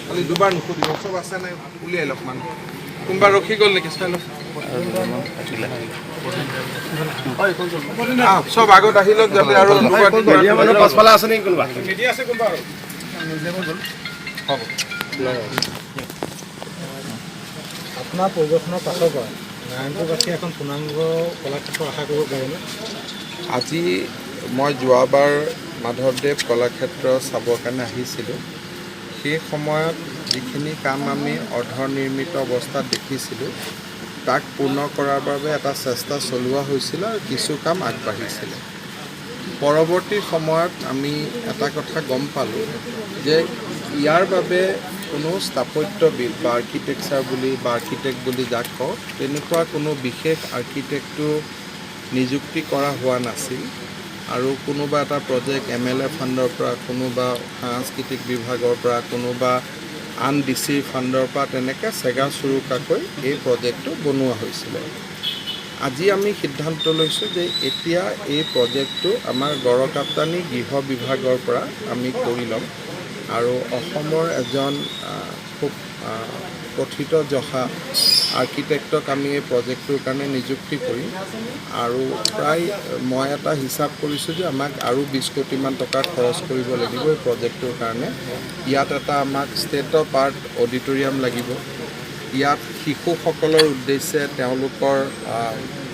খালি দুবাৰ নুসুধিব। চব আছে নাই উলিয়াই লওক। মানুহ কোনোবা ৰখি গ'ল নেকি চাই লওক। আহ, চব আগত আহি লওক যাতে আৰু দুবাৰ তিনিবাৰ। পাছফালে আছে নেকি কোনোবা? হ'ব। আপোনাৰ পৰিদৰ্শনৰ পাছৰ পৰা নাৰায়ণপুৰবাসীয়ে এখন পূৰ্ণাংগ কলাক্ষেত্ৰ আশা কৰিব পাৰিনে? আজি মই যোৱাবাৰ মাধৱদেৱ কলাক্ষেত্ৰ চাবৰ কাৰণে আহিছিলোঁ। সেই সময়ত যিখিনি কাম আমি অৰ্ধনিৰ্মিত অৱস্থাত দেখিছিলোঁ, তাক পূৰ্ণ কৰাৰ বাবে এটা চেষ্টা চলোৱা হৈছিলে আৰু কিছু কাম আগবাঢ়িছিলে। পৰৱৰ্তী সময়ত আমি এটা কথা গম পালোঁ যে ইয়াৰ বাবে কোনো স্থাপত্যবিদ বা আৰ্কিটেকচাৰ বুলি বা আৰ্কিটেক্ট বুলি যাক কওঁ, তেনেকুৱা কোনো বিশেষ আৰ্কিটেক্টটো নিযুক্তি কৰা হোৱা নাছিল আৰু কোনোবা এটা প্ৰজেক্ট এমএলএ ফাণ্ডৰ পৰা, কোনোবা সাংস্কৃতিক বিভাগৰ পৰা, কোনোবা আন ডি চিৰ ফাণ্ডৰ পৰা তেনেকৈ চেগা চুৰুকাকৈ এই প্ৰজেক্টটো বনোৱা হৈছিলে। আজি আমি সিদ্ধান্ত লৈছোঁ যে এতিয়া এই প্ৰজেক্টটো আমাৰ গড়কাপ্তানি গৃহ বিভাগৰ পৰা আমি কৰি ল'ম আৰু অসমৰ এজন খুব কথিত যশা আৰ্কিটেক্টক আমি এই প্ৰজেক্টটোৰ কাৰণে নিযুক্তি কৰিম। আৰু প্ৰায় মই এটা হিচাপ কৰিছোঁ যে আমাক আৰু 20 কোটিমান টকা খৰচ কৰিব লাগিব এই প্ৰজেক্টটোৰ কাৰণে। ইয়াত এটা আমাক ষ্টেট অফ আৰ্ট অডিটৰিয়াম লাগিব। ইয়াত শিশুসকলৰ উদ্দেশ্যে তেওঁলোকৰ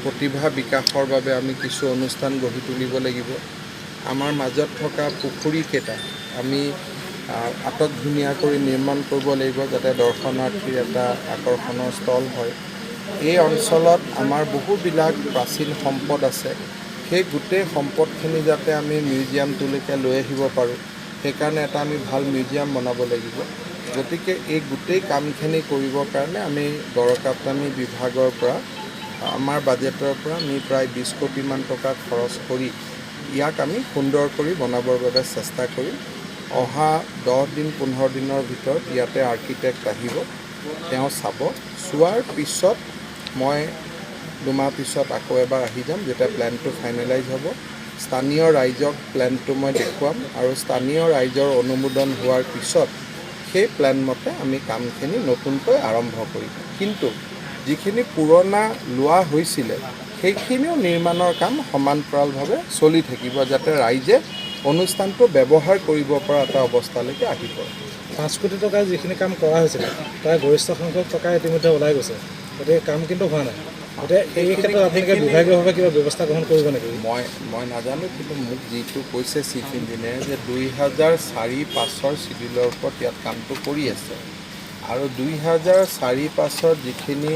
প্ৰতিভা বিকাশৰ বাবে আমি কিছু অনুষ্ঠান গঢ়ি তুলিব লাগিব। আমাৰ মাজত থকা পুখুৰীকেইটা আমি আটক ধুনীয়া কৰি নিৰ্মাণ কৰিব লাগিব, যাতে দৰ্শনাৰ্থীৰ এটা আকৰ্ষণৰ স্থল হয়। এই অঞ্চলত আমাৰ বহুবিলাক প্ৰাচীন সম্পদ আছে। সেই গোটেই সম্পদখিনি যাতে আমি মিউজিয়ামটোলৈকে লৈ আহিব পাৰোঁ, সেইকাৰণে এটা আমি ভাল মিউজিয়াম বনাব লাগিব। গতিকে এই গোটেই কামখিনি কৰিবৰ কাৰণে আমি গড়কাপ্তানি বিভাগৰ পৰা আমাৰ বাজেটৰ পৰা আমি প্ৰায় 20 কোটিমান টকা খৰচ কৰি ইয়াক আমি সুন্দৰ কৰি বনাবৰ বাবে চেষ্টা কৰিম। অহা 10 দিন 15 দিনৰ ভিতৰত ইয়াতে আৰ্কিটেক্ট আহিব, তেওঁ চাব। চোৱাৰ পিছত মই 2 মাহ পিছত আকৌ এবাৰ আহি যাম, যেতিয়া প্লেনটো ফাইনেলাইজ হ'ব। স্থানীয় ৰাইজক প্লেনটো মই দেখুৱাম আৰু স্থানীয় ৰাইজৰ অনুমোদন হোৱাৰ পিছত সেই প্লেন মতে আমি কামখিনি নতুনকৈ আৰম্ভ কৰিম। কিন্তু যিখিনি পুৰণা লোৱা হৈছিলে, সেইখিনিও নিৰ্মাণৰ কাম সমান্তৰালভাৱে চলি থাকিব, যাতে ৰাইজে অনুষ্ঠানটো ব্যৱহাৰ কৰিব পৰা এটা অৱস্থালৈকে আহি পৰে। 5 কোটি টকাৰ যিখিনি কাম কৰা হৈছিলে, তাৰ গৰিষ্ঠ সংখ্যক টকা ইতিমধ্যে ওলাই গৈছে। গতিকে কাম কিন্তু হোৱা নাই। গতিকে এই ক্ষেত্ৰত আপোনালোকে বিভাগীয়ভাৱে কিবা ব্যৱস্থা গ্ৰহণ কৰিব নেকি? মই নাজানো, কিন্তু মোক যিটো কৈছে চিফ ইঞ্জিনিয়াৰে যে 2004-5ৰ চিডিউলৰ ওপৰত ইয়াত কামটো কৰি আছে আৰু 2004-5ত যিখিনি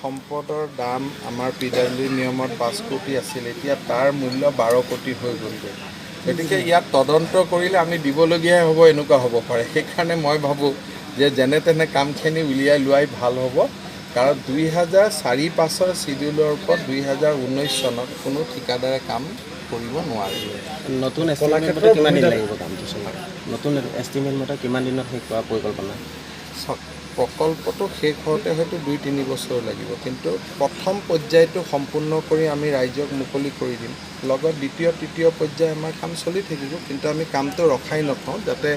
সম্পদৰ দাম আমাৰ পিডাব্লিউ নিয়মত 5 কোটি আছিল, এতিয়া তাৰ মূল্য 12 কোটি হৈ গ'লগৈ। গতিকে ইয়াত তদন্ত কৰিলে আমি দিবলগীয়াই হ'ব, এনেকুৱা হ'ব পাৰে। সেইকাৰণে মই ভাবোঁ যে যেনে তেনে কামখিনি উলিয়াই লোৱাই ভাল হ'ব, কাৰণ 2004-5ৰ চিডিউলৰ ওপৰত 2019 চনত কোনো ঠিকাদাৰে কাম কৰিব নোৱাৰে। নতুন এষ্টিমেট মতে কিমান দিন লাগিব কামটো চলাব? নতুন এষ্টিমেট মতে কিমান দিনত শেষ কৰাৰ পৰিকল্পনা? চাওক, প্ৰকল্পটো শেষ হওঁতে হয়তো 2-3 বছৰ লাগিব, কিন্তু প্ৰথম পৰ্যায়টো সম্পূৰ্ণ কৰি আমি ৰাইজক মুকলি কৰি দিম। লগত দ্বিতীয় তৃতীয় পৰ্যায় আমাৰ কাম চলি থাকিব, কিন্তু আমি কামটো ৰখাই নথওঁ, যাতে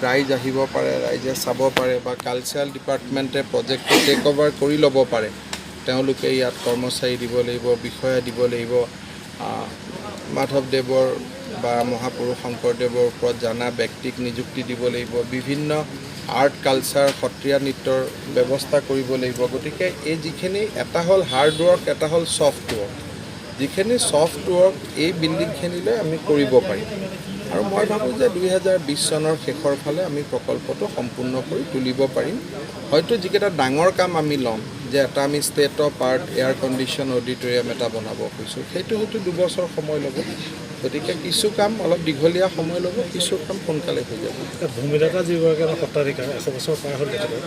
ৰাইজ আহিব পাৰে, ৰাইজে চাব পাৰে বা কালচাৰেল ডিপাৰ্টমেণ্টে প্ৰজেক্টটো টেক অভাৰ কৰি ল'ব পাৰে। তেওঁলোকে ইয়াত কৰ্মচাৰী দিব লাগিব, বিষয়া দিব লাগিব, মাধৱদেৱৰ বা মহাপুৰুষ শংকৰদেৱৰ ওপৰত জানা ব্যক্তিক নিযুক্তি দিব লাগিব, বিভিন্ন আৰ্ট কালচাৰ, সত্ৰীয়া নৃত্যৰ ব্যৱস্থা কৰিব লাগিব। গতিকে এই যিখিনি এটা হ'ল হাৰ্ড ৱৰ্ক, এটা হ'ল ছফ্ট ৱৰ্ক। যিখিনি ছফ্ট ৱৰ্ক এই বিল্ডিংখিনিলৈ আমি কৰিব পাৰিম আৰু মই ভাবোঁ যে 2020 চনৰ শেষৰ ফালে আমি প্ৰকল্পটো সম্পূৰ্ণ কৰি তুলিব পাৰিম। হয়তো যিকেইটা ডাঙৰ কাম আমি ল'ম, যে এটা আমি state of art air condition auditorium এটা বনাব খুজিছোঁ, সেইটো হয়তো 2 বছৰ সময় ল'ব। গতিকে কিছু কাম অলপ দীঘলীয়া সময় ল'ব, কিছু কাম সোনকালে হৈ যাব। ভূমিদাতা যিগৰাকী আমাৰ সত্ৰাধিকাৰ, 100 বছৰ পাৰ হ'ল তেখেতৰ,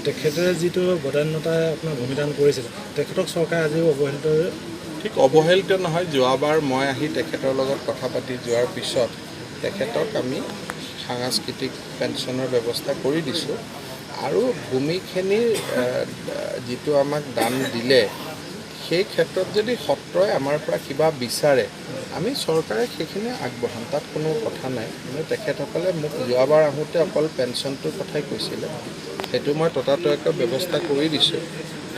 তেখেতে যিটো বদান্যতাই আপোনাৰ ভূমিদান কৰিছিলে, তেখেতক চৰকাৰে আজিও অৱহেলিত ঠিক অৱহেলিত নহয়। যোৱাবাৰ মই আহি তেখেতৰ লগত কথা পাতি যোৱাৰ পিছত তেখেতক আমি সাংস্কৃতিক পেঞ্চনৰ ব্যৱস্থা কৰি দিছোঁ। আৰু ভূমিখিনিৰ যিটো আমাক দান দিলে, সেইখিনি সেই ক্ষেত্ৰত যদি সত্ৰই আমাৰ পৰা কিবা বিচাৰে, আমি চৰকাৰে সেইখিনি আগবঢ়াম, তাত কোনো কথা নাই। কিন্তু তেখেতসকলে মোক যোৱাবাৰ আহোঁতে অকল পেঞ্চনটোৰ কথাই কৈছিলে, সেইটো মই ততাতৈয়াকৈ ব্যৱস্থা কৰি দিছোঁ।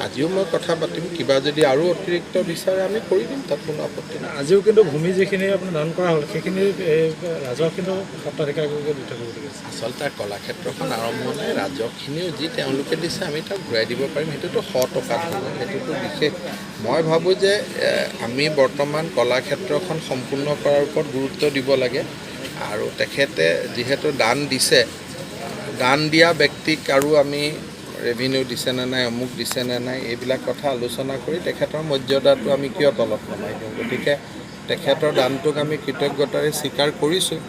আজিও মই কথা পাতিম, কিবা যদি আৰু অতিৰিক্ত বিচাৰে আমি কৰি দিম, তাত কোনো আপত্তি নাই। আজিও কিন্তু ভূমি যিখিনি আপোনাৰ দান কৰা হ'ল, সেইখিনি এই ৰাজহ কিন্তু সত্ৰাধিকাৰগৰাকীয়ে দি থ'বলগীয়া আছে। আচলতে কলাক্ষেত্ৰখন আৰম্ভ নাই, ৰাজহখিনিও যি তেওঁলোকে দিছে আমি তাক ঘূৰাই দিব পাৰিম। সেইটোতো 100 টকাত হ'ব, সেইটোতো বিশেষ। মই ভাবোঁ যে আমি বৰ্তমান কলাক্ষেত্ৰখন সম্পূৰ্ণ কৰাৰ ওপৰত গুৰুত্ব দিব লাগে। আৰু তেখেতে যিহেতু দান দিছে, দান দিয়া ব্যক্তিক আৰু আমি ৰেভিনিউ দিছে নে নাই, অমুক দিছে নে নাই, এইবিলাক কথা আলোচনা কৰি তেখেতৰ মৰ্যাদাটো আমি কিয় তলত নমাই দিওঁ? গতিকে তেখেতৰ দানটোক আমি কৃতজ্ঞতাৰে স্বীকাৰ কৰিছোঁ।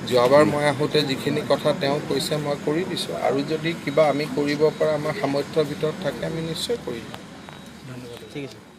যোৱাবাৰ মই আহোঁতে যিখিনি কথা তেওঁ কৈছে মই কৰি দিছোঁ, আৰু যদি কিবা আমি কৰিব পৰা আমাৰ সামৰ্থ্যৰ ভিতৰত থাকে আমি নিশ্চয় কৰি দিম। ঠিক আছে।